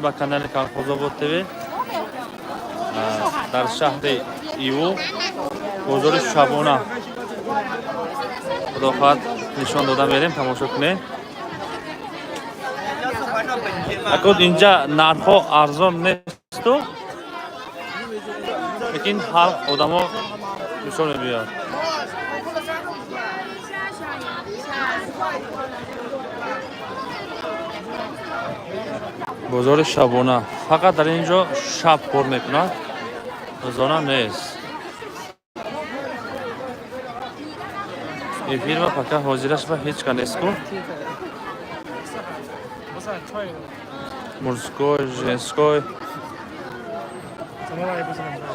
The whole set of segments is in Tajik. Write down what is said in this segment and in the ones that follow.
Ба канали Колхозобод ТВ. Дар шаҳри Иву бозори шабона худо хоҳад нишон дода мерем, тамошо кунед. Акод инҷа нархҳо арзон несту, лекин халқ одамо бисёр мебиёяд. Бозори шабона фақат дар ин ҷо шаб кор мекунад, рӯзона нест. Эфир ва пока ҳозираш ва ҳеҷ ка нест ку. Мужской, женской. 怎么了也不是很大。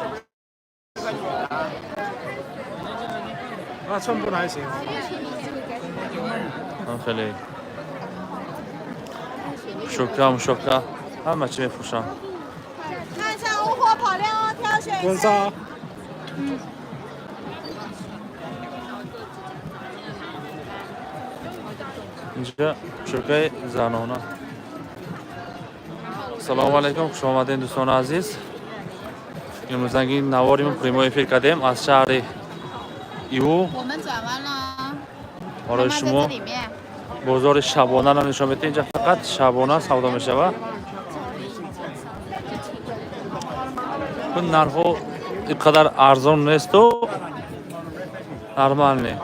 那寸步难行。 Хеле шока мушока ҳама чӣ мефурӯшанд. 看一下无货跑量哦，挑选一滚下。沙。 Инҷа шокаи занона. Салому алайкум, хушомадед, дӯстони азиз. Имрӯзанги навори мо прямой эфир кардем аз шаҳри Иву. 我们转弯了， Барои 妈妈在 шумо 这里面。 бозори шабонаро нишон медиҳем. Инҷа фақат шабона савдо мешавад. Нархҳо ин қадар арзон несту, нормальный.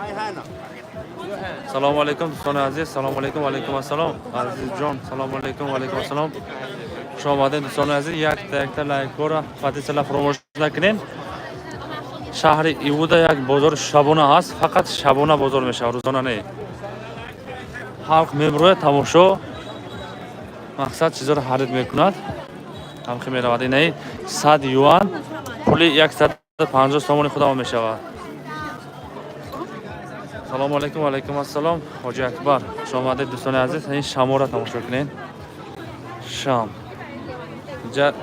Салому алайкум, дӯстони азиз. Салому алайкум, ваалайкум ассалом, азизҷон. Салому алайкум, ваалайкум ассалом. Хуш омадед, дӯстони азиз. Якта якта лайкҳоро подписала фаромӯш накунед. Шаҳри Ивуда як бозори шабона ҳаст, фақат шабона бозор мешавад, рӯзона не. Халқ мебирояд тамошо, мақсад чизоро харид мекунад, ҳамхи меравад. Инаи 100 юан пули 150 сомони худамо мешавад. Салому алайкум, ваалайкум ассалом, ҳоҷи Акбар, хуш омадед, дӯстони азиз. Ин шаморо тамошо кунед. Шам инҷа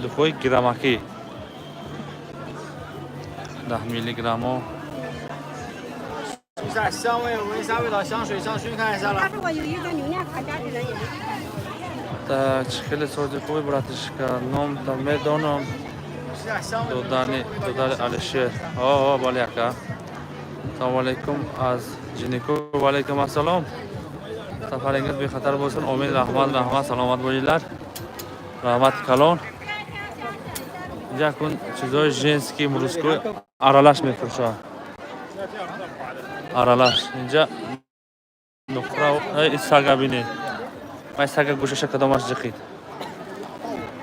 духои граммакӣ, 10 миллиграммо. 一下香味，闻一下味道，香水香薰看一下了。他如果有一个牛奶卡家的人也是。 Так, хеле сози хуби, братишка, ном да медонам. 试下香味。 Додани додари Алишер. О, бале, ака. Салому алайкум аз Ҷинику. Ваалайкум ассалом. Сафарингиз бехатар bo'lsin. Омин, раҳмат, раҳмат, саломат bo'linglar. Раҳмати калон. Инҷа кун чизои женский, мужской аралаш мефурӯшад. Аралаш. Инҷа нуқра, сага бинед. Май сага гӯшаша кадомаш ҷиқид.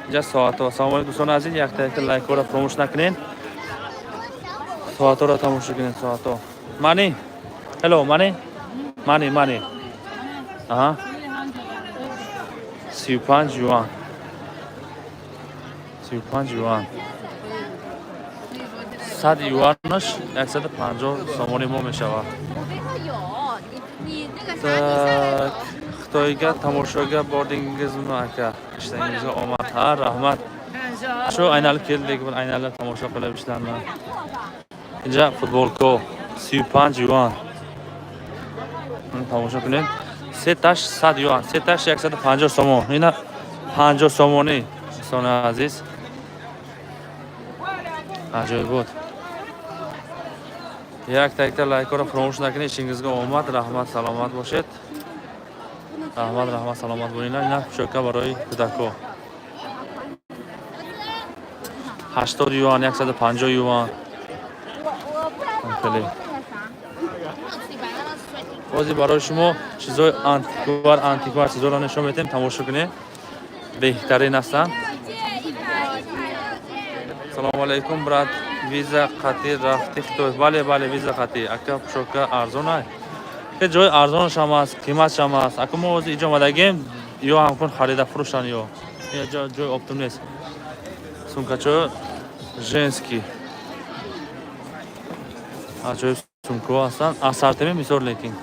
Инҷа соатҳо. Салому алайкум, дӯстони азиз, якта якта лайкҳоро фаромӯш накунед. Соатҳоро тамошо кунед, соатҳо. Money. Hello, money. Money, money. Аҳа. 35 юан. 35 юан. 100 юанаш 150 сомони мо мешавад. 我背后有你，你那个啥，你下来 Так, 走。 Xitoyga tomoshaga bordingizmi, aka? Ishlaringizga omad. Ha, rahmat. Shu aylanib keldik, bir aylanib tomosha qilib ishlarni. Инҷа футболко 35 юан. Тамошо кунед. Сеташ 100 юан, сеташ 150 сомон. Ина 50 сомонӣ, дӯстони азиз. Аҷоибот. Якта якта лайкҳоро фаромӯш накунед, ишингизга омад, раҳмат, саломат бошед. Раҳмат, раҳмат, саломат bo'linglar. Ина пӯшока барои кӯдакҳо. 80 юан, 150 юан. 我我不然 Хеле. 我那个啥，我自己把那个水。 Бози барои шумо чизои антиквар, антиквар чизоро нишон медиҳем, тамошо кунед. Беҳтарин ҳастанд. Салому алайкум, брат. Виза қатӣ рафти Хитой? Бале, бале, виза қатӣ. Ака, пӯшока арзон ай? Ке ҷои арзонашам аст, қиматшам аст. Ака, мо ҳозир иҷо омадагем, ё ҳамкун харида фурӯшанд, ё. Ё ҷои оптом нест. Сумкачо женский. Аҷоиб сумкаҳо ҳастанд. Ассортимент бисёр, лекин.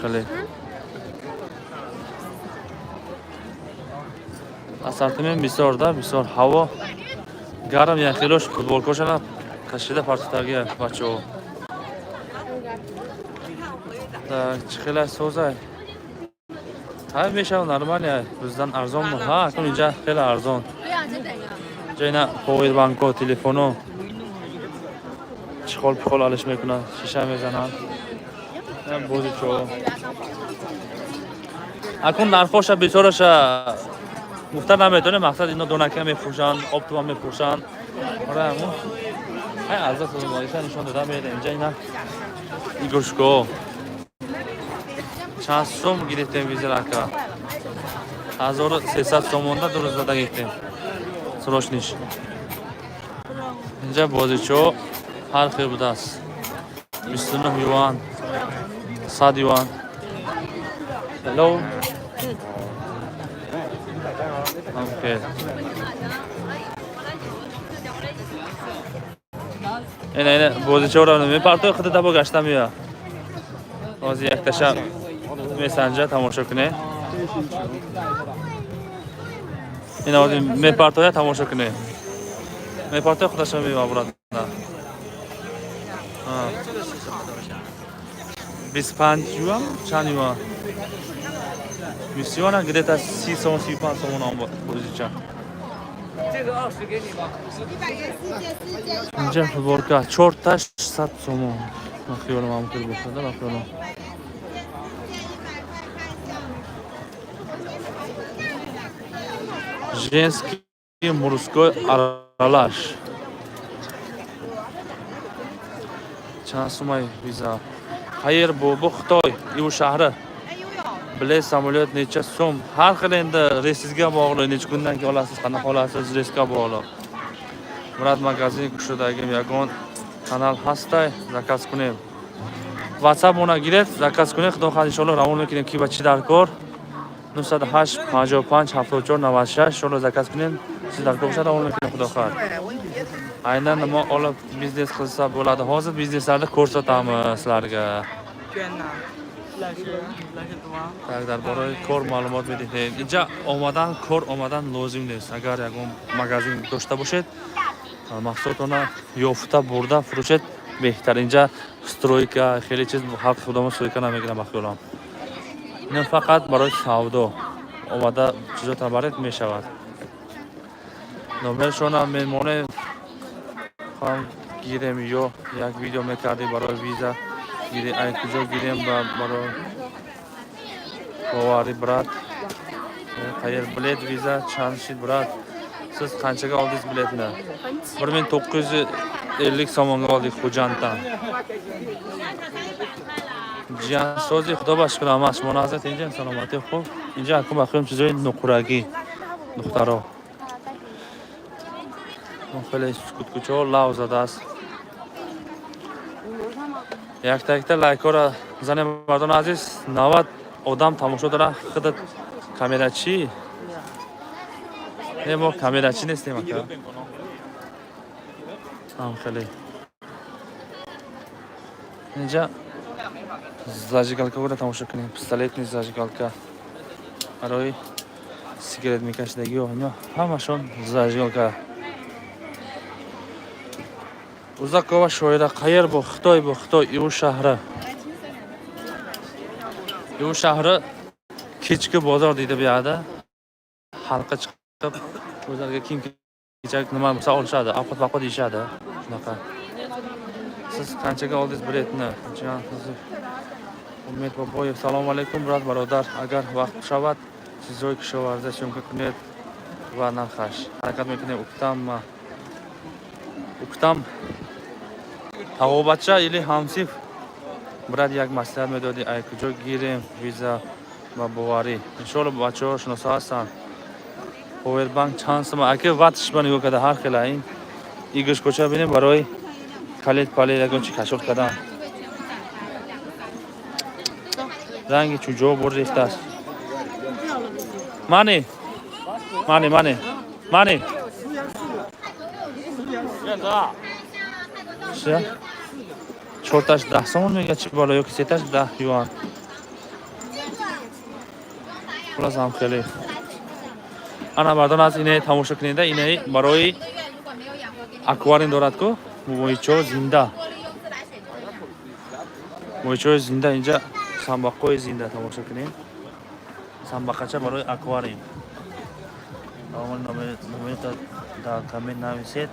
Хеле. Ассортимент бисёр да, бисёр. Ҳаво гарм, яхелош футболкошана кашида партотаги бачаҳо. Так, чӣ хела созай? Ҳай, мешава, нормально, биздан арзон. Ҳа, акун инҷа хеле арзон. 对呀，真的呀。 Инҷа ина повербанко, телефоно, чехол пихол алиш мекунанд, шиша мезананд, бозичо. Акун нархоша бисёраша гуфта наметонем. Мақсад, ино донака мефурӯшанд, оптом мефурӯшанд. Ора, ҳамун ҳай арза нишон дода мерем. Инҷа ина игрушка чанд сом гирифтем? Визер ака, 1300 сомонда 2 рӯз зада гирифтем, срочный ш. Инҷа бозичо ҳар хел будааст: 29 юан, 100 юан. Hello. Окей. Ина, ина бозичоро мепартои худа табо гашта меоя. Ҳозир якташа месанҷа, тамошо куне. Ина, ҳозир мепартоя, тамошо куне. Мепартоя, худаша меоя обратно. 25 юан, чанд юан? 20 юана, где-то 30 сомон, 35 сомон ом бозича. Инҷа футболка чорташ 100 сомон. Ман хиёлам ҳам хел бошада, ба хиёлам. Женский, мужской аралаш. Чанд сумай виза? Хайр, бу Xitoy, Иу shahri. Bilet samolyot necha so'm? Har xil endi, reysingizga bog'liq, necha kundan keyin olasiz, qanaqa olasiz, reysga bog'liq. Murad, magazin kushidagi ягон канал ҳастай, заказ кунем? WhatsApp мона гиред, заказ кунед, худо хоҳад, иншоалло, равон мекунем, ки ба чӣ дар кор. 908 55 74 96, иншоалло, заказ кунед, чиз дар кор бошад, равон мекунем, худо хоҳад. Aynan nima olib biznes qilsa bo'ladi? Hozir bizneslarni ko'rsatamiz sizlarga. Так, дар бораи кор маълумот медиҳем. Инҷа омадан, кор омадан лозим нест. Агар ягон магазин дошта бошед, маҳсулотона ёфта бурда фурӯшед, беҳтар. Инҷа стройка, хеле чиз, халқи худомо стройка намегирам, ба хиёлам. Ин фақат барои савдо омада чизотро баред, мешавад. Номершонам мемонем, хоҳам гирем ё як видео мекардем барои виза гире, ай куҷо гирем ба барои боварӣ, брат. Qayер билет, виза чанд шид, брат? Siz qanchaga oldingiz biletni? 1950 somonga oldik Xo'janddan. Jiyansozi, худо ба шукр, ҳама шумо назат инҷа саломатӣ хуб. Инҷа акун ба хӯем чизои нуқрагӣ, духтаро. Хеле сукуткучаҳо лав задааст. Якта якта лайкҳоро занем, мардони азиз, 90 одам тамошо дора. Худат камерачӣ? Не, мо камерачӣ нестем, ака. Ам хеле. Инҷа зажигалка тамошо кунем. Пистолетный зажигалка. Барои сигарет мекашидагиё, ино ҳамашон зажигалка. Узакова Шоира, qayer bu? Xitoy bu, Xitoy, Iu shahri. Iu shahri kechki bozor deydi bu yoqda. Xalqi chiqib o'zlariga kiyim kechak nima bo'lsa olishadi, ovqat vaqat yeyishadi. Shunaqa. Siz qanchaga oldingiz biletni? Умед Бобоев, салому алейкум, брат, бародар. Агар вақт шавад, чизҳои кишоварзӣ съёмка кунед ва нархаш. Ҳаракат мекунем. Уктам, Уктам тағобача или ҳамсиф. Брат, як маслиҳат медодӣ, ай куҷо гирем виза ба боварӣ? Иншоалло, бачаҳо шиносо ҳастанд. Повербанк чанд сума? Аки, ватш ба нигоҳ карда, ҳар хела ин игрушка бинем, барои калид палид ягон чи кашол кардан. Ранги чуҷо бур рехтааст. Мани, мани, мани, мани. Чия? Чорташ 10 сомон мега, чи бало, ёки сеташ 10 юан. Хулас, ҳам хеле. Ана, мардон, аз ине тамошо кунеда, ине барои аквариум дорад ку, моҳичо зинда. Моҳичои зинда, инҷа самбақҳои зинда тамошо кунем. Самбақача барои аквариум. Номерта дар коммент нависед.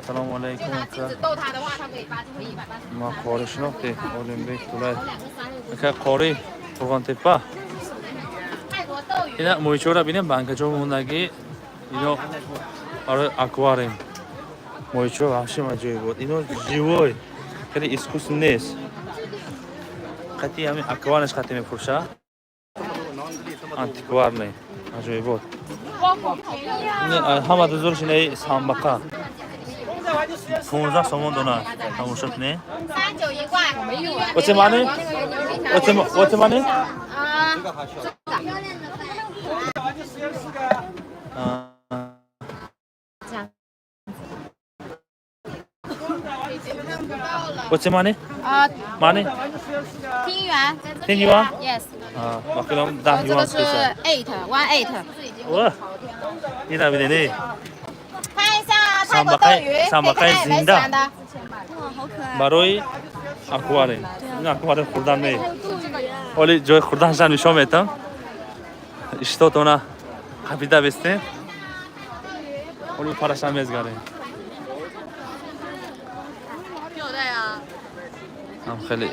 Салому 就 алайкум. 拿镜子逗它的话，它尾巴就会180。 Ма қори шинохтӣ, Олимбек Тулай. 两个35。 Ака, қори Қурғонтепа. 泰国斗鱼。 Ина моҳичора бинем, банкачо мондагӣ. Ино барои аквариум. Моҳичо вообще аҷоиб буд. Ино живой. Хеле искусственный нест. Қати ҳамин аквариумш қати мефурӯша. Антикварный. Аҷоибот. Ҳама дузурш инаи самбақа. 15 сомон дона. Тамошо кунед. 39一罐。 What's your money? What's your money? 啊， А, 这样。 What's your money? 啊， Money? 听元，在这 10 里 yuan? Yes。 А, ба фикрам 10 这 юан 个是 песа. eight one eight。 О, ина бинед. 看一下泰国斗鱼， самбақаи 可以看有没有喜 зинда. 欢的？ Барои аквариум. Ин аквариум хӯрдан не. Оли ҷои хӯрданашам нишон метам. Иштотона қапида бестем. Оли парашам мезгарем. Ҳам хеле.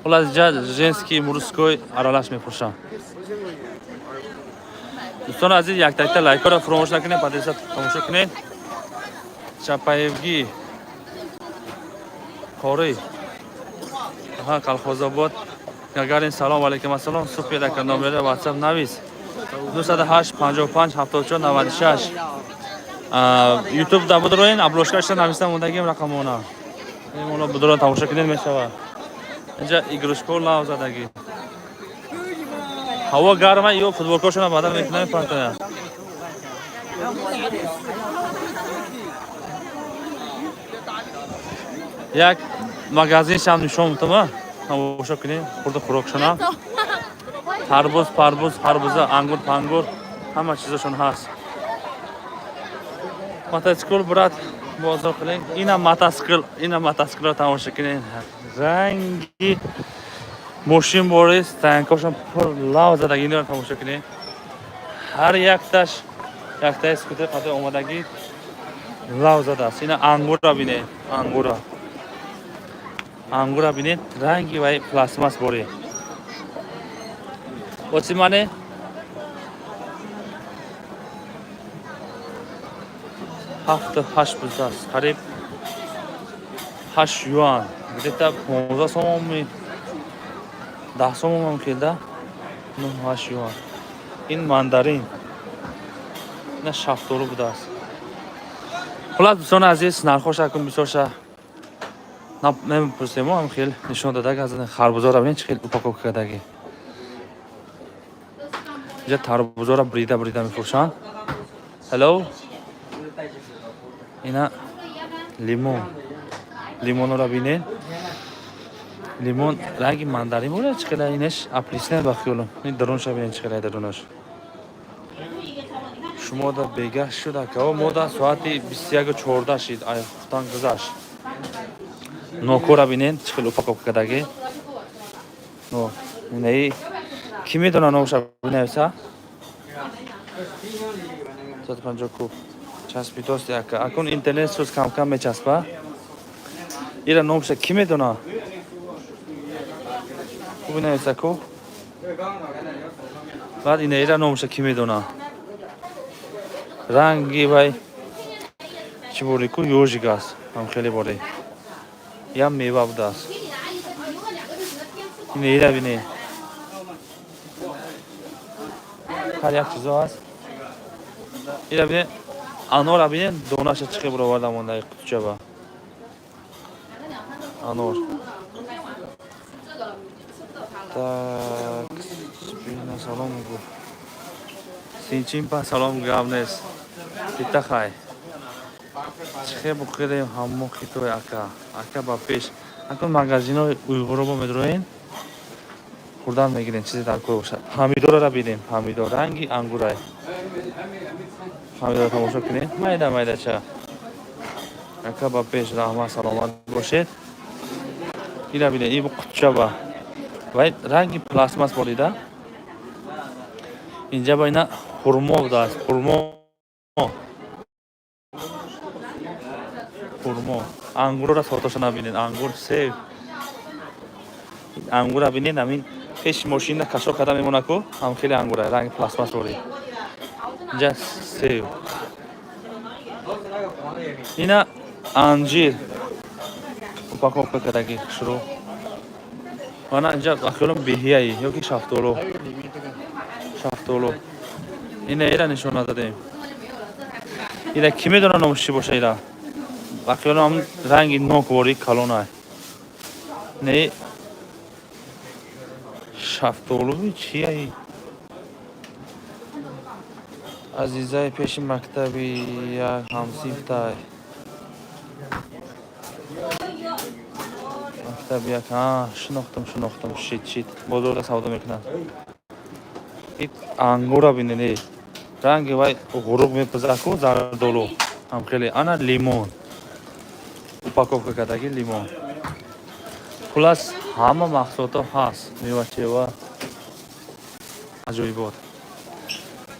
Хулас, ҷа женский, мужской аралаш мефурӯшам. Дӯстони азиз, яктакта лайкҳоро фуромӯш накунед, подписаться, тамошо кунед. Чапаевгӣ қорӣ. Аҳа, Калхозобод. Гагарин, салом алейкум, ассалом. Супер, ака, номери WhatsApp навис. 208 55 74 96. Ютуб да будроен, обложкаша нависта мондагим рақамона. Мона будро тамошо кунед мешавад. Инҷа игрушко лав задагӣ. Ҳаво гарма, ё футболкошона баъдан мекунам партая. Як магазиншам нишон мутама. Тамошо кунед, хурду хӯрокшона. Тарбуз, парбуз, харбуза, ангур, пангур, ҳама чизошон ҳаст. Мотоцикл, брат, бозор кунед. Ина мотоцикл, ина мотоциклро тамошо кунед. Ранги мошин бори, стоянкошон пур лав задаги, инро тамошо кунед. Ҳар якташ яктаи скутер қадар омадагӣ лав задааст. Ина ангурра бинед, ангурра. Ангурра бинед, ранги вай пластмасс бори. What's the money? Ҳафту ҳашт будааст. Қариб 8 юан. Где-то 15 сомонми, 10 сомон мумкин да? Нӯҳ ҳашт юан. Ин мандарин. Ина шафтолу будааст. Хулас, дӯстони азиз, нархоша кун бисёрша намепурсем, ҳам хел нишон додаг аз харбузоро бинед, чӣ хел упаковка кардагӣ. Инҷа тарбузоро брида брида мефурӯшанд. Hello. Ина лимон. Лимонро бинед. Лимон ранги мандарин бора, чӣ хела инеш апельсин ба хиёлам. Ин дарунша бинед, чӣ хела дарунаш. Шумо да бегаҳ шуд, ака. Мо да соати 21:14 шид, ай хуфтан гузашт. Нокора бинед, чӣ хел упаковка кардагӣ. Но, инаи кӣ медона номша, бинависа? 150 куб. Часпидост, ака. Акун интернет суз кам-кам мечаспа. Ира номша кӣ медона? Хуб бинависа ку. Баъд ина ира номша кӣ медона? Ранги вай чӣ бори ку, ёжик аст. Ҳам хеле бори. Ям мева будааст. Ина ира бинед. Ҳар як чизо ҳаст. Ира бинед, анора бинед, донаша чӣ хел бароварда мондаи қутчаба. Анор. Так, бина, салом гу. Синчинпа, салом, гап нест. Бита хай. Чӣ хел бухелем ҳамо хитой, ака. Ака, ба пеш. Акун магазинои уйғуро мо медроем. Хурдан мегирем, чизе дар кор бошад. Помидорро бинем, помидор ранги ангурай. Помидорро тамошо кунед. Майда майдача. Ака, ба пеш, раҳмат, саломат бошед. Ира бинед, ин қутчаба. Вай ранги пластмасс борида. Инҷа ба ина хурмо будааст, хурмо, хурмо, ангурро сортоша набинед, ангур, себ. Ангура бинед, ҳамин пеши мошина кашо карда мемона ку, ҳам хеле ангура, ранги пластмассворӣ. Инҷа себ, ина анҷир упаковка кардаги шурӯъ. Мана инҷа ахёлам беҳияи ёки шафтолу, шафтолу. Ина ира нишон нададем. Ира кӣ медона номаш чӣ боша? Ира ахёлам ранги нокворӣ калона. Не, шафтолуи чияи? Азизаи пеши мактаби як ҳамсинфтай, мактаби як. А, шинохтам, шинохтам. Шит, шит, бозорда савдо мекунад. Ит ангура бинед, э ранги вай ғуруқ мепазаку, зардолу ҳам хеле. Ана лимон, упаковка кардаги лимон. Хулас, ҳама маҳсулото ҳаст, мевачева, аҷоибот.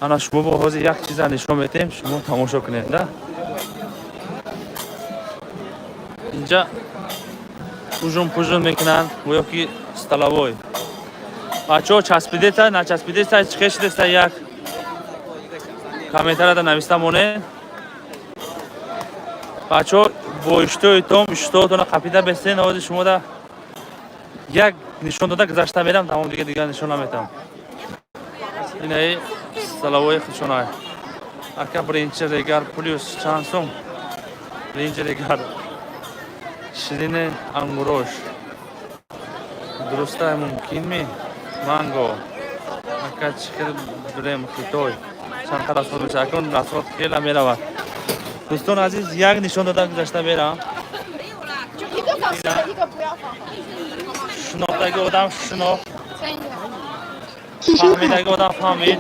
Ана шумо бо ҳозир як чиза нишон метем, шумо тамошо кунед да. Инҷа ужун пужун мекунанд, гӯё ки столовой. Бачаҳо, часпидеста, начаспидеста, чӣ шидеста, як комментарияда нависта монед. Бачаҳо, бо иштои том иштоотона қапида бестен. Ҳозир шумода як нишон дода гузашта мерам, тамом, дига дигар нишон наметам. Инаи столовой худшонай. Ака, биринчи регар плюс чанд сум? Биринчи регар ширини ангурош дурустай мумкинми? Манго ака, чӣ хел бирем Хитой, чанд қад расход мешавад? Акун расход хела меравад. Дӯстони азиз, як нишон дода гузашта мерам. 一个放十个，一个不要放。 Шинохтаги одам шинохт, фаҳмидаги одам фаҳмид.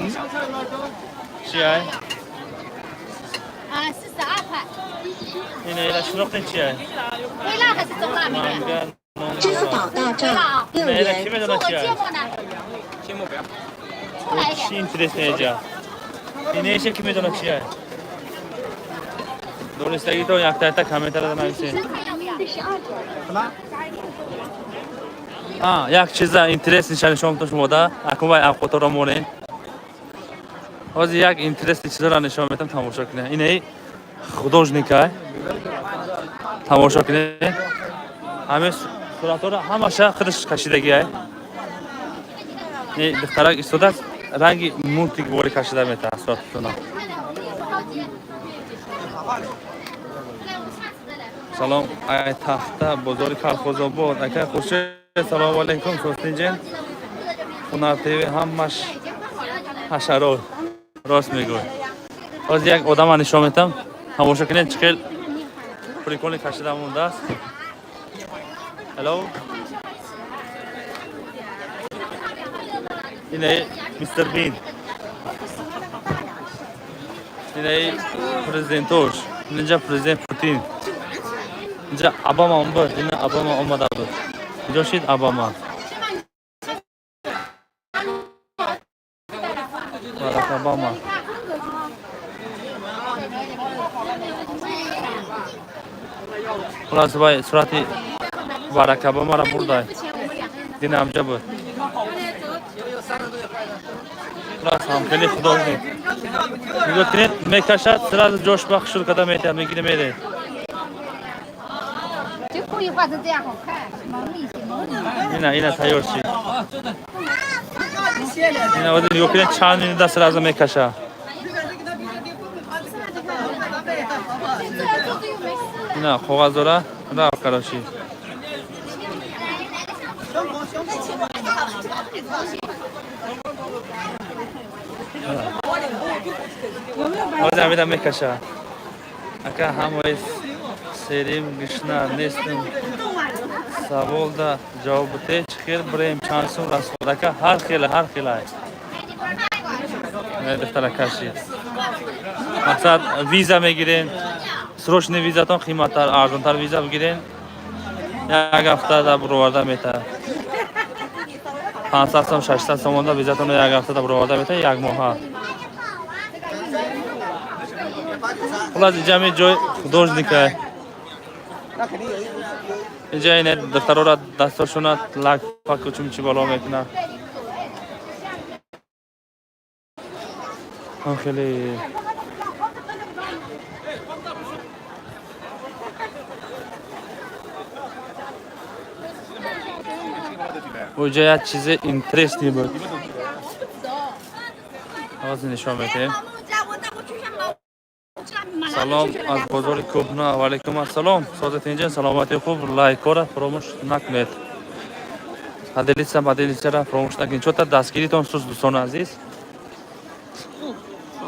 Чиай? 啊，42块。 Ина ила шинохтен, чиай? 微辣还是中辣？美女。 Манга. 支付宝到账六 Ина ила 元 ки。 做 медонад 个 чиай? 芥末呢？出来一 Чи 点。 интересно эҷа? Инаиша ки медонад чиай? Донистагито якта якта комментарияда нависед. 生菜要不要？ А, як чиза интересный нишон метам шумода. Акун вай авқоторо монед. Ҳозир як интересный чизаро нишон метам, тамошо кунед. Инаи художникай, тамошо кунед. Ҳамин суратҳоро ҳамаша худаш кашидагиай. Духтарак истодааст, ранги мультик вори кашида метаҳад сурататона. 不着急。来，我们下次再来。 Салом, ай тахта бозори Калхозобод, ака Хуршед. Салому алайкум, состинҷен. Ҳунар ТВ ҳамаш ҳашарот, рост мегӯй. Ҳозир як одама нишон метам, тамошо кунед, чӣ хел прикольно кашида мондааст. Hello, инаи мистер Бин, инаи президентош. Инҷа президент Путин, инҷа Обама буд, ина Обама омада буд. Куҷо шид Обама? Барак Обама. Хулас, вай сурати Барак Обамаро бурдай. Дина амҷа буд. Хулас, ҳам хеле художник. Нигоҳ кунед, мекашад, сразу ҷош ба хушур карда метиҳад, мегире, мере. 就故意画成这样好看，萌一些，萌一些。 Ина, ина тайёр шид. Ина ҳозир нигоҳ кунед, чанд минута сразу мекаша. 这样做就没事了。 Ина коғаз дора, рафт, короче. Ҳозир ҳамида мекаша. Ака, ҳамаи серим гишна нестем. Саволда ҷавоб бите, чӣ хел бирем, чанд сум расход? Ака, ҳар хела, ҳар хела. Духтара кашид. Мақсад, виза мегирен, срочный визатон қиматтар, арзонтар виза бигирен, як ҳафта да буроварда метавад. 500 сом, 600 сомонда визатонро як ҳафтада бароварда метавонед, як моҳа. Хулас, инҷа ҳамин ҷой художника. Инҷа ине духтарора дастошона лак паку чумчи бало мекунад. Хеле оҷа як чизи интересный буд. Ҳозир нишон медиҳем. Салом аз бозори кӯҳна. Ва алайкум ассалом. Созат инҷа, саломатӣ хуб. Лайкора фаромӯш накунед. Поделиться, поделиться ра фаромӯш накунед. Чота дастгиритон суст, дӯстони азиз.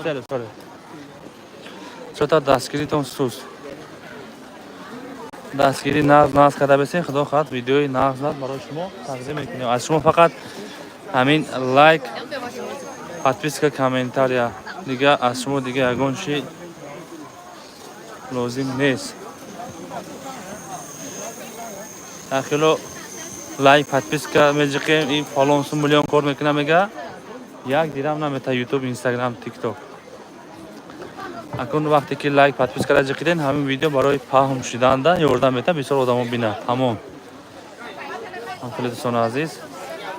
Саре, саре. Чота дастгиритон суст. Дастгирӣ нағз нағз карда бесен, худо хоҳад, видеои нағз нағз барои шумо тақдим мекунем. Аз шумо фақат ҳамин лайк, подписка, комментария. Дига аз шумо дига ягон чи лозим нест. Ахило лайк, подписка меҷиқем, ин фалон сум миллион кор мекуна, мега як дирам намета ютуб, инстаграм, тикток. Акун вақте ки лайк, подписка ра ҷиқиден, ҳамин видео барои паҳм шуданда ёрдам мета, бисёр одамо бинад. Тамом. Хеле дӯстони азиз.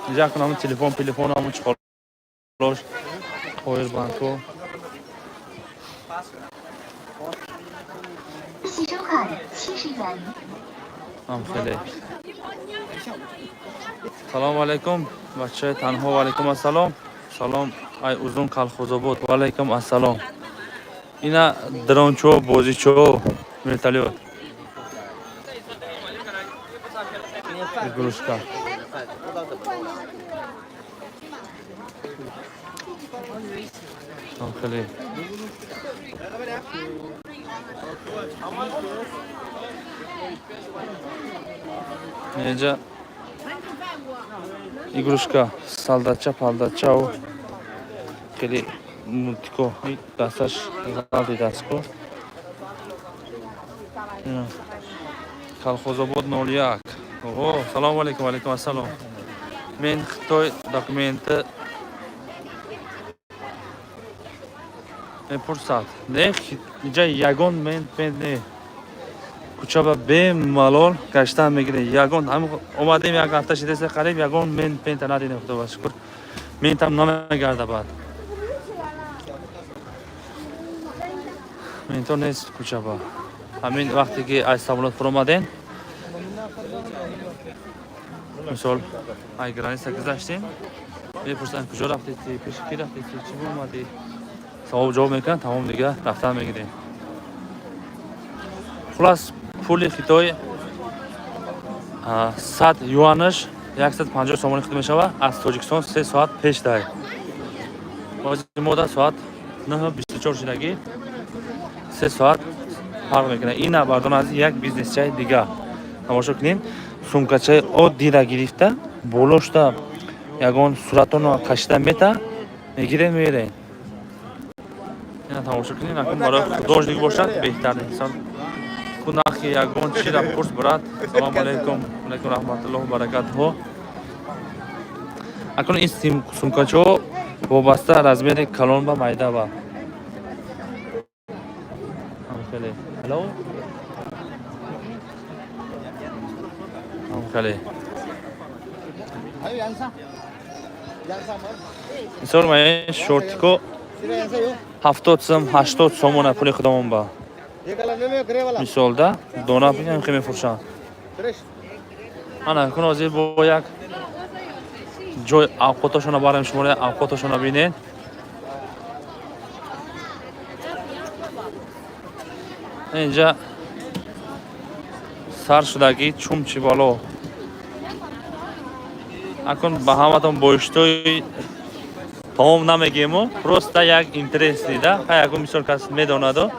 Инҷа акун ҳамин телефон, телефон ҳамун чиқолош, повербанко. 系收款70元。 Ҳам хеле. Салому алайкум, бачаи танҳо. Ва алайкум ассалом. Салом ай узун Калхозобод. Ва алайкум ассалом. Ина дрончо, бозичо, вертолёт. Игрушка. Ҳам хеле. Инҷа игрушка, солдатча, палдатча хеле мультико. Дасташ ғалти дастко. Калхозобод 01. Ого, салому алайкум, алайкум ассалом. Мен Хитой документи мепурсад. Не, инҷа ягон мен не. Кӯча ба бемалол гаштан мегирем. Ягон ҳамин омадем, як ҳафта шидасе қариб, ягон мен пента надидем, худо ба шукр. Ментам намегарда баъд. Менто нест кӯча ба. Ҳамин вақте ки аз самолёт фуромадем, мисол, ай граница гузаштем, мепурсанд куҷо рафтед, пеши ки рафтед, чӣ омадӣ? Савол ҷавоб мекунанд, тамом, дига рафтан мегирем. Хулас, пули Хитой 100 юанаш 150 сомони худ мешавад, аз Тоҷикистон 3 соат пеш дай. Ҳозир мода соат 9:24 шудагӣ, 3 соат фарқ мекунад. Ина бардон аз як бизнесчаи дига тамошо кунем. Сумкачаи оддира гирифта, болошта ягон суратонро кашида мета, мегирем, меерем. Ина тамошо кунем, акун барои художник бошад беҳтар инсон. Ку нархи ягон чира пурс, брат. Салому алайкум, алайкум раҳматуллоҳу баракатуҳу. Акун ин сумкачаҳо вобаста размери калон ба майда ба. Хеле. Hello? Хеле. 还有颜色，颜色没？ Мисол, ма шортико 这个颜色有， 70 сом, 80 сомона пули худамон ба. 这个了，那个格了， Мисол да, дона бинам хе мефурӯшанд. 这是。 Ана кун ҳозир бо як ҷой авқотошона барем, шуморо авқотошона бинед. Инҷа сар шудагӣ чумчи бало. Акун ба ҳаматон боиштои тамом намегему, просто як интересный да, хай акун мисол кас медонаду.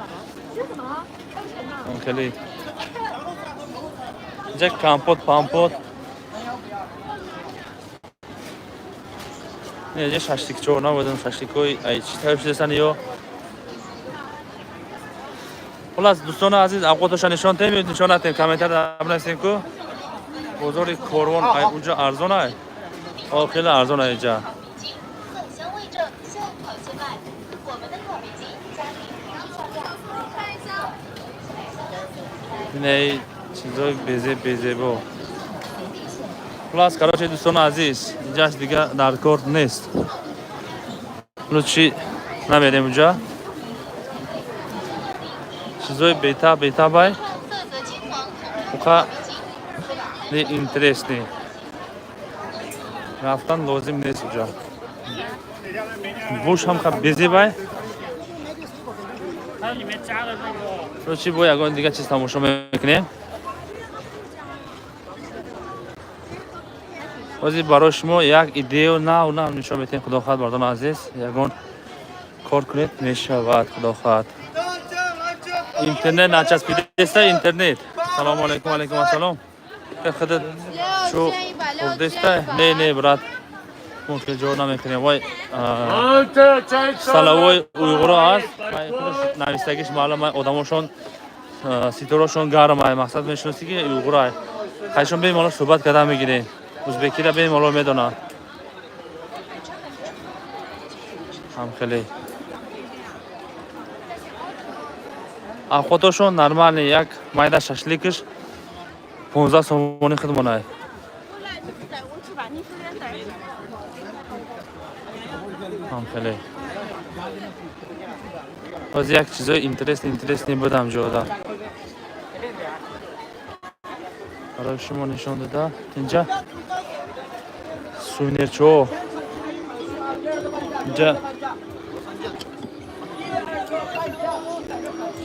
Хеле. Инҷа компот, пампот. Инҷа шашликчо намедонам шашликҳои ай чӣ тайёр шудасан ё. Хулас, дӯстони азиз, авқотоша нишон тем ё нишон натем, комментар бинависем ку. Бозори Корвон ай уҷа арзон ай. О, хеле арзон инҷа. Инаи чизои безеб безебо. Хулас, короче, дӯстони азиз, инҷаш дига дар кор нест. Лучше намерем унҷа. Чизои бета бета бай. Уқа не интересный. Рафтан лозим нест уҷа. Буш ҳам ха безебай. Лучше бо ягон дига чиз тамошо мекунем. Ҳозир барои шумо як идею нав нав нишон метиҳем, худо хоҳад, бардони азиз. Ягон кор кунед, мешавад, худо хоҳад. Интернет начаспидеста интернет. Салому алайкум, алайкум ассалом. Худат чу хурдеста? Не, не, брат. Мо хеле ҷо намекунем. Вай, салавои уйғуро аст. Навистагиш маълум, одамошон ситорошон гарм ай, мақсад мешиноси ки уйғуро ай. Хайшон бемалол суҳбат карда мегирем. Узбекиро бемалол медонад. Ҳам хеле. Авқотошон нормальный, як майда шашликаш 15 сомони худмонай. Ҳам хеле. Боз як чизои интересный интересный будам ҷода. Барои шумо нишон дода. Инҷа сувенирчиҳо. Инҷа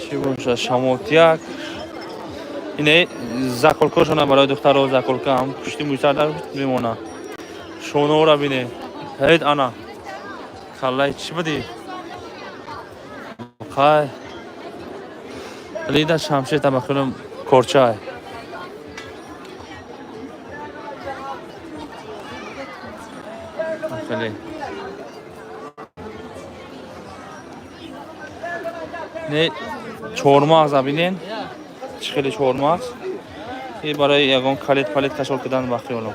чӣ бошад? Шамотияк. Ине заколкошона барои духтаро заколка ҳам пушти мӯйсар мемонад. Шонаора бине. Ҳед ана. Каллаи чӣ будӣ? Қай. Лида шамшер тамахилум корчай. Хеле. Не чормағз бинен. Чӣ хеле чормағз. И барои ягон калет палет кашол кардан ба хиёлам.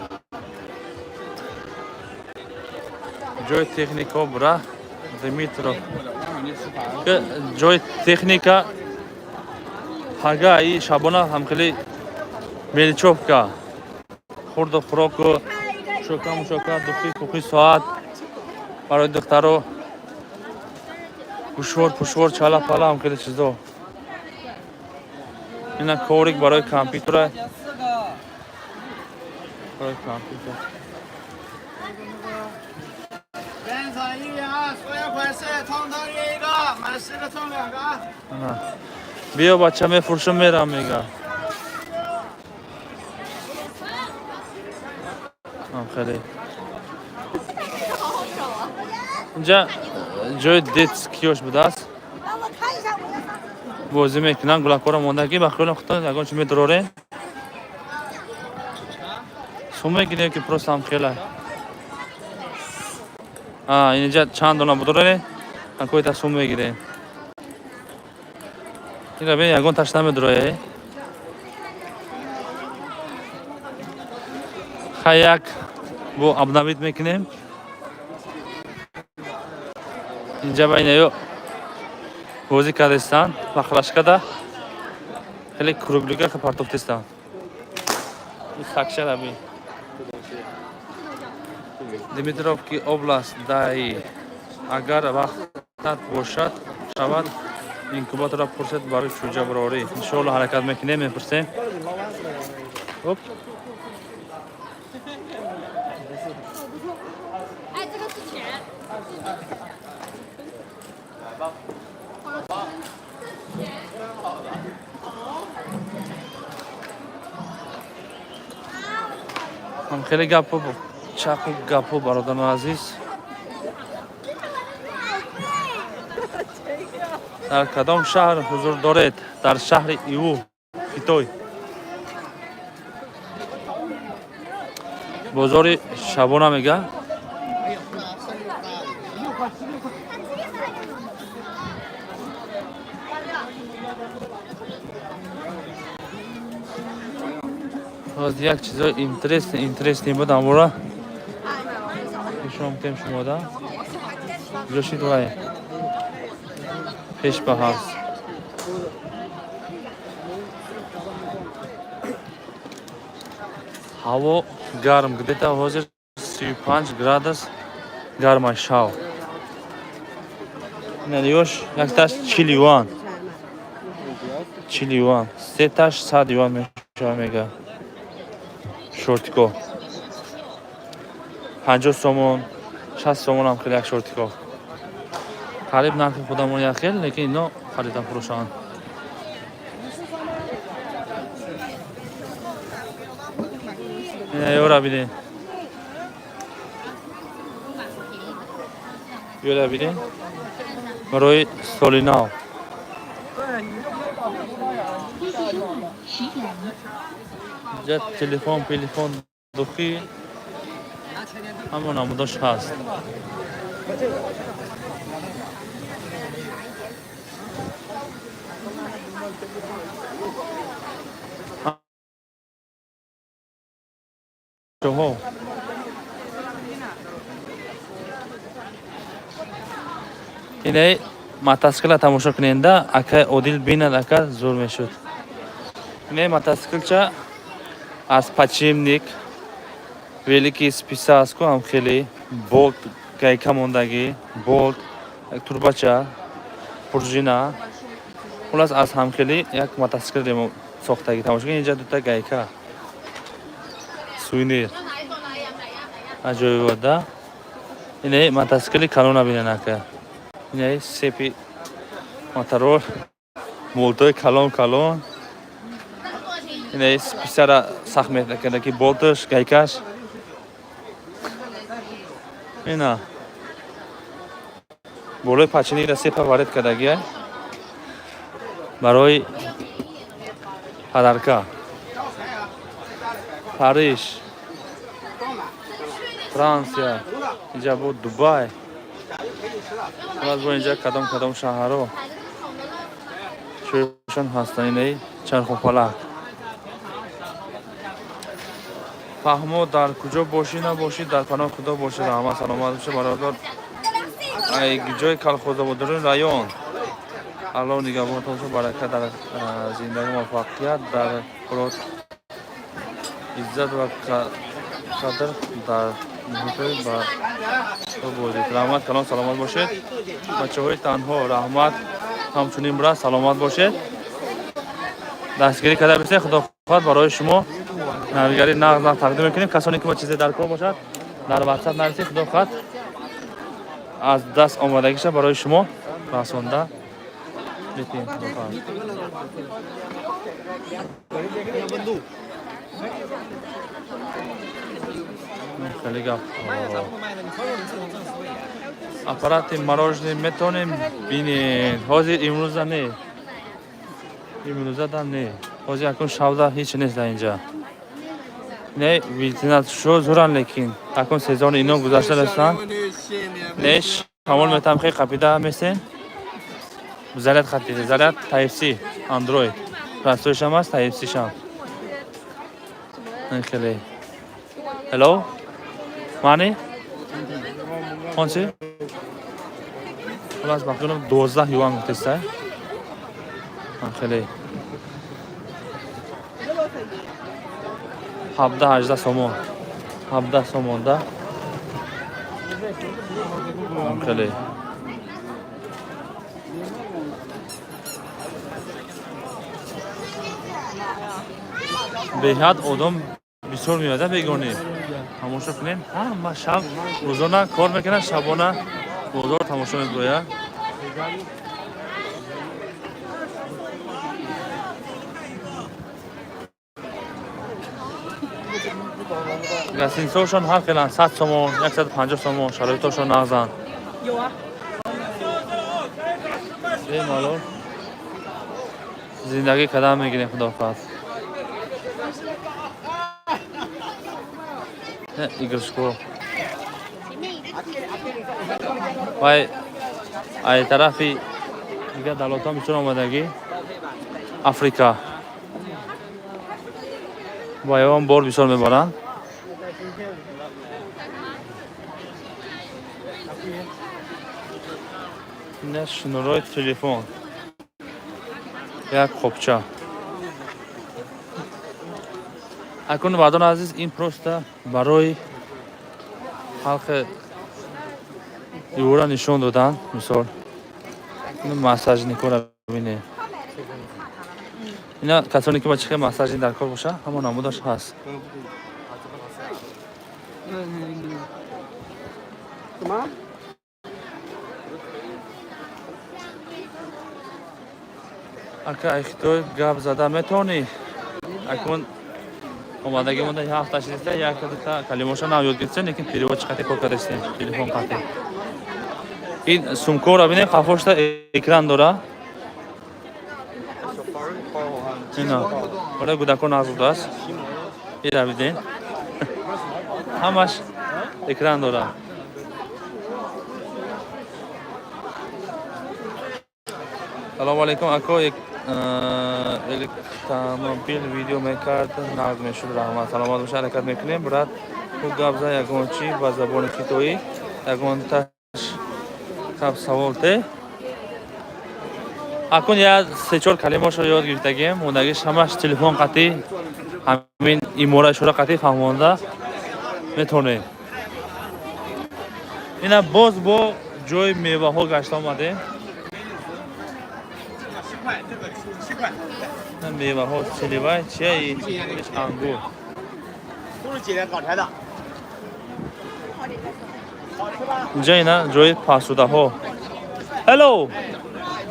Ҷои техника бура Димитров. Ҷои техника ҳага и шабона ҳам хеле мелчовка. Хурду хӯроку шока мушока духи пухи соат барои духтаро гӯшвор пушвор чала пала ҳам хеле чизо. Ина коврик барои компютера. Барои компютер. Биё бача мефурӯшам мерам мега. Хеле. Инҷа ҷои детскиёш будааст. Бозӣ мекунанд, гулакҳоро мондагӣ ба хиёлам худтон ягон чи медурорем. Сум мегирем ки просто ҳам хеле. Инҷа чанд дона будорем, какой-то сум мегирем. Ира бин ягон таш намедурое. Хай як бо обновить мекунем. Инҷа ба инаё бозӣ кардестанд, бахлашкада хеле круглига партофтестанд. Сакшара бин. Димитровки област дай агар вақтат бошад шавад инкубаторро пурсед барои чӯҷаброрӣ. Иншоалло ҳаракат мекунем, мепурсем. Оп. Ҳам хеле гапо чақу гапо бародарони азиз. Дар кадом шаҳр ҳузур доред? Дар шаҳри Иву, Хитой. Бозори шабона мега. Боз як чизои интересный интересный буд амора метем шумода. Куҷо шид вай? Пеш ба ҳаст. Ҳаво гарм, где-то ҳозир 35 градус гарма шав. Ёш якташ 40 юан. 40 юан. Сеташ 100 юан мешава мега. Шортико. 50 сомон, 60 сомон ҳам хеле як шортико. Қариб нархи худамон як хел, лекин ино харида фурӯшанд. Ёра бинед. Ёра бинед. Барои соли нав. 天气收款10元。 Инҷа телефон, пелефон, духи ҳамон намудош ҳаст. Чоҳо. Инаи мотоцикла тамошо куненда, акай Одил бинад, ака зур мешуд. Инаи мотоциклча аз подшипник, велики списа аст ку ҳам хеле болт, гайка мондагӣ, болт, як турбача, пружина. Хулас аз ҳамхелӣ як мотоцикл сохтагӣ тамошо кунед, инҷа дута гайка. Сувенир. Аҷоибот да? Инаи мотоцикли калона бинен ака. Инаи сепи моторор, болтои калон калон. Инаи списара сахт мекарда ки болташ, гайкаш. Ина. Болои подшипникра сепа варид кардагия. Барои подарка. Париж, Франсия, инҷа буд Дубай. Хулас бо инҷа кадом кадом шаҳрҳо чӯшон ҳастанд инаи чархуфалак. Фаҳмо дар куҷо бошӣ набошӣ, дар паноҳи Худо бошӣ, раҳмат, саломат бошӣ бародар. Ай ҷои Калхозободури район. Аллоҳ нигаҳбонатон бошад, баракат дар зиндагӣ, муваффақият дар курот, иззат ва қадр дар муҳитҳои ба бозид. Раҳмат калон, саломат бошед. Бачаҳои танҳо раҳмат, ҳамчунин бира саломат бошед. Дастгирӣ карда бисед, Худо хоҳад барои шумо навигари нағз нағз тақдим мекунем. Касоне ки бо чизе дар кор бошад, дар WhatsApp нависед, Худо хоҳад аз даст омадагиша барои шумо расонда метиҳем, Худо хоҳад. Хеле гап. Аппарати мороженое метавонем бинед. Ҳозир имрӯза не. Имрӯза да не. Ҳозир акун шавда ҳеч нест дар инҷа. Не, витрина шо зуран, лекин акун сезони ино гузашта растанд. Не, шамол метам хеле қапида месен. Заряд хатиди, заряд Type-C, Android. Простойшам аст, Type-C шам. Хеле. Hello? Money? Ончи? Хулас ба фикрам 12 юан гуфтеста. Хеле. 17-18 сомон. 17 сомон да. Хеле. Беҳад одам бисёр меояд бегонӣ. Тамошо кунем, ҳама шаб рӯзона кор мекунад, шабона бозор тамошо меброяд. Гостиницаҳошон ҳар хеланд, 100 сомон, 150 сомон, шароитошон нағзанд. Бемалол зиндагӣ кардан мегирем, Худо хоҳад. Игрушко. Вай ай тарафи дигар давлатҳо бисёр омадагӣ. Африка. Вай он бор бисёр мебаранд. Ина шнурои телефон. Як қопча. Акун, бардони азиз, ин просто барои халқи юра нишон додан. Мисол, массажникора бинед. Ина касоне ки ба чихе массажи дар кор боша, ҳамон намудаш ҳаст. Ака, ай Хитой гап зада метавонӣ? Акун омадагӣ монда ҳафта шиста, якта калимоша нав ёд гирифтем, лекин перевод чӣ қати кор кардастем, телефон қати. Ин сумкора бинем, қафошта экран дора. Ина барои кӯдакон нағз будааст. Ира биден, ҳамаш экран дора. Салому алейкум, ако, электромобил видео мекард, нағз мешуд, раҳмат. Саломат боша, ҳаракат мекунем. Брат, ту гап зан ягон чӣ ба забони хитоӣ, ягонташ кап савол те. Акун я се-чор калимашро ёд гирифтагем, мондагиш ҳамаш телефон қатӣ, ҳамин имора ишора қатӣ фаҳмонда метавонем. Ина боз бо ҷои меваҳо гашта омадем. Меваҳо селивай чия, ангур. Инҷа ина ҷои пасудаҳо. Hello,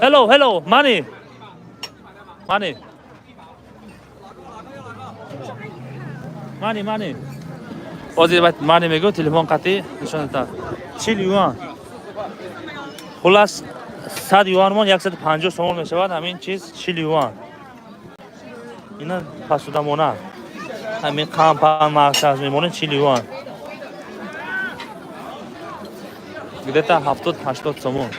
hello, hello, money, money, money, money. Ҳозир money мегӯ, телефон қатӣ нишон додам. 40 юан. Хуллас, 100 юанмон 150 сомон мешавад. Ҳамин чиз 40 юан. Ина пасудамона, ҳамин қампан мақсад мемонед, 40 юан, где-то 70-80 сомон.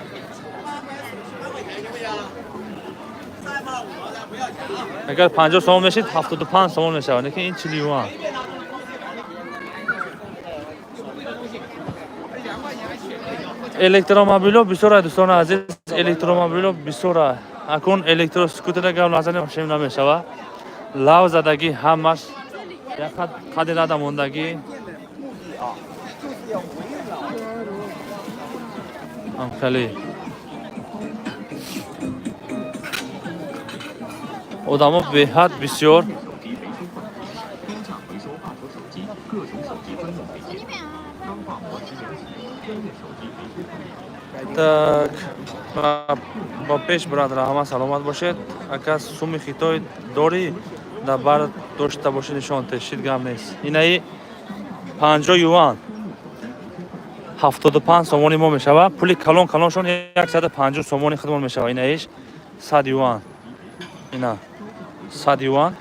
Агар 50 сомон мешид, 75 сомон мешавад, лекин ин 40 юан. Электромобило бисёра, дӯстони азиз, электромобило бисёра. Акун электроскутера гап назанем, шем намешава. Лав задагӣ ҳамаш, як қади рада мондагӣ. Ҳамхеле одамо беҳад бисёр. Так, ба пеш, брат, раҳмат, саломат бошед. Ака, суми хитой дорӣ? Дар бар дошта бошӣ, нишон те, шид, гап нест. Инаи 50 юан 75 сомони мо мешавад. Пули калон калоншон 150 сомони худмон мешавад. Инаиш 100 юан, ина 100 юан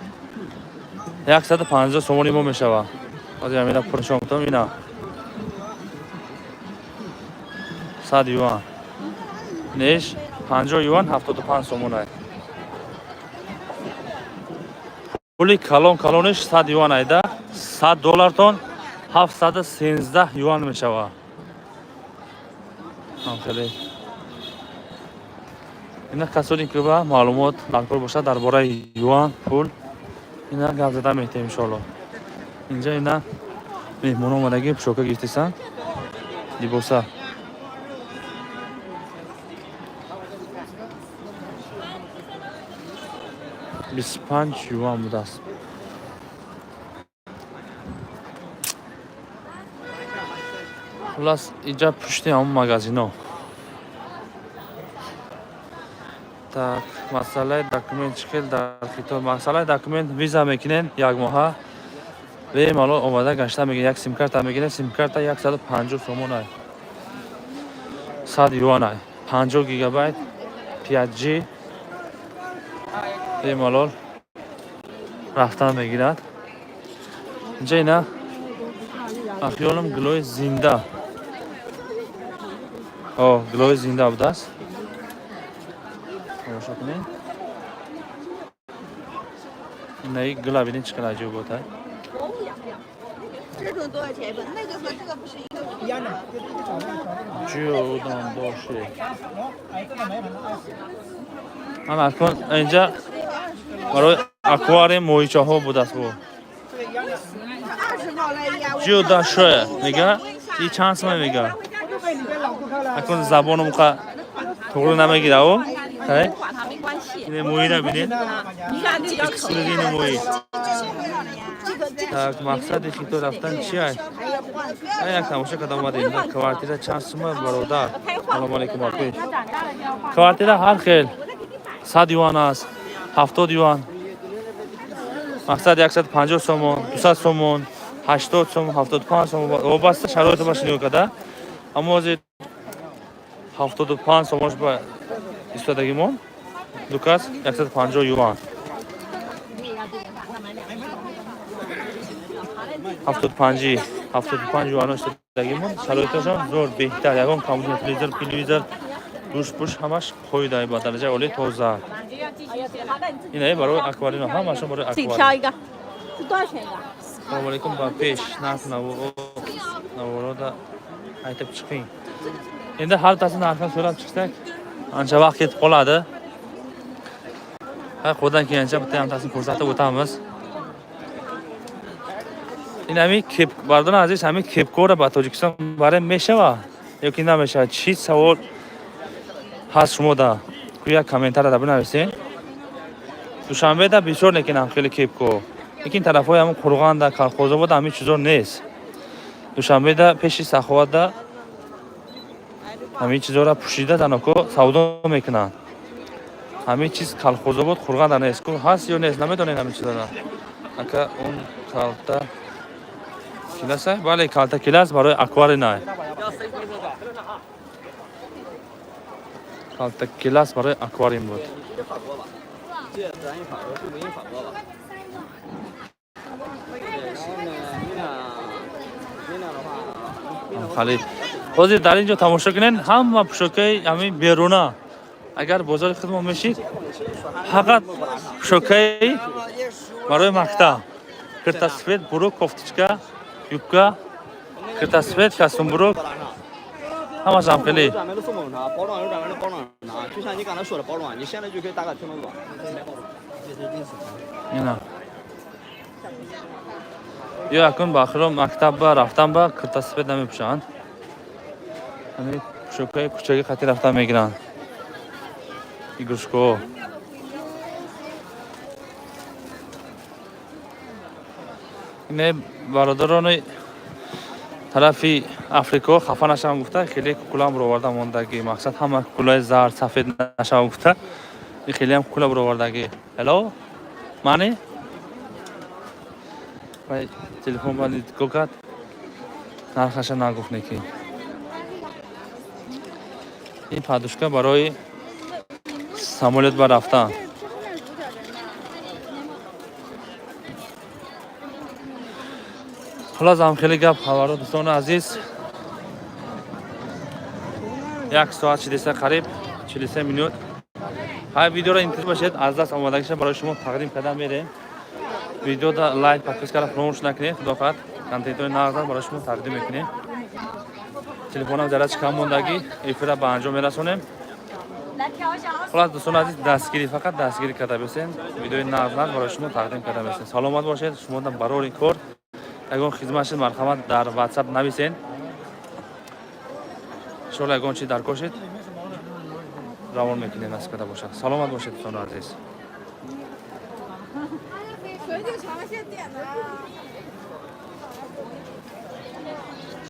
150 сомони мо мешавад. Ҳозир ҳамина пул нишон кунам. Ина 100 юан, неш 50 юан 75 сомон ай. Пули калон калониш 100 юан айда, 100 доллартон 713 юан мешавад. Хеле ина касоне ки ба маълумот даркор бошад дар бораи юан пул, ина гап зада метем, иншоалло. Инҷа ина меҳмон омадагӣ, пӯшока гирифтесан, либоса. 25 юан будааст. Хуллас, инҷа пушти ҳамон магазино. Так, масъалаи документ чӣ хел дар Хитой? Масъалаи документ, виза мекунен як моҳа, бемалол омада гашта мегирен. Як симкарта мегирен, симкарта 150 сомон ай, 100 юан ай, 50 гигабайт, 5G, бемалол рафтан мегирад. Инҷа ина ахёлам гулои зинда, о, гулои зинда будааст, тамошо кунед. Инаи гула бинед, чӣ қадар аҷиб буд. 这种多少钱一本？那个和这个不是一个。Ҷудон бошед. Ана акун инҷа барои аквариум моҳичаҳо будааст бу. Ҷуда шуэ мега? И чанд сума мега? Акун забоном қа туғри намегира о? Ҳай? Ине моҳира бинед. Эксклюзивный моҳи. Так, мақсади хито рафтан чи ай? Ай як тамоша кардам омадем. Квартира чанд сума бародар? Салому алейкум апи. Квартира ҳар хел 100 юан аст, 70 юан. Мақсад 150 сомон, 200 сомон, 80 сомон, 75 сомон. Вобаста шароити баш нигоҳ карда. Аммо ҳозир 75 сомонш ба истодагимон. Дукас 150 юан. 75 75 юан истодагимон. Шароиташон зор беҳтар. Ягон компютер, телевизор, телевизор, душ пуш ҳамаш қоида ба дараҷаи олӣ тоза. Инаи барои аквариум ҳамашон барои аквариум. Салому алейкум ба пеш нарх наворода aytib chiqing. Endi har bittasini narxini so'rab chiqsak ancha vaqt ketib qoladi. Ha, qo'ldan kelgancha bitta hamtasini ko'rsatib o'tamiz. Ин ҳами кеп бардон азиз, ҳами кепкора ба Тоҷикистон барем мешава ёки намешава? Чӣ савол ҳаст шумода? Ку як комментарияда бинависен. Душанбеда бисёр лекин хеле кепко. Лекин тарафҳои ҳамун Қурғанда, Колхозобода ҳамин чизо нест. Душанбеда пеши Саховатда ҳамин чизоро пӯшида заноко савдо мекунанд. Ҳамин чиз Колхозобод, Қурғанда нест. Ку ҳаст ё нест, намедонед ҳамин чизоро. Ака он калта киласа? Бале, калта килас барои акваринай. Калта килас барои аквариум буд. Халид. Ҳозир дар ин ҷо тамошо кунед, ҳама пӯшокаи ҳамин беруна. Агар бозори худмо мешид, фақат пӯшокаи барои мактаб. Кирта сфет, бурук, кофтичка, юбка, кирта сфет, костюм бурук, ҳамаш ҳам хеле. Ина. Ё акун ба охиро мактаб ба рафтан ба кирта сфет намепӯшанд. Ҳамин пӯшокаи кӯчаги хати рафтан мегиранд. Игрушкаҳо. Ине бародарони тарафи Африко хафа нашавам гуфта, хеле кукулам бароварда мондагӣ. Мақсад ҳама кукулаи зард, сафед нашавам гуфта, и хелеам кукула баровардагӣ. Hello? Мани? Вай телефон ба нигоҳ кард. Нархаша нагуфт неки. Ин подушка барои самолёт ба рафтан. Хулос ҳам хеле гап хабаро дӯстони азиз. 1 соат 43 қариб 43 минут. Ҳай видеоро интизор бошед, аз даст омодагиша барои шумо тақдим карда мерем. Видеода лайк, подпискаро фаромӯш накунед. Худо хоҳад контентҳои нағзро барои шумо тақдим мекунем. Телефонам зарядаш кам мондагӣ, эфирра ба анҷом мерасонем. Хулос дӯстони азиз, дастгирӣ фақат дастгирӣ карда бесен. Видеои нағз барои шумо тақдим карда бесен. Саломат бошед, шумо барори кор. Ягон хизмат шид, марҳамат дар WhatsApp нависен. Иншоалло ягон чи даркор шид, равон мекунем, насиб карда бошад. Саломат бошед дӯстони азиз. 水就尝鲜点的。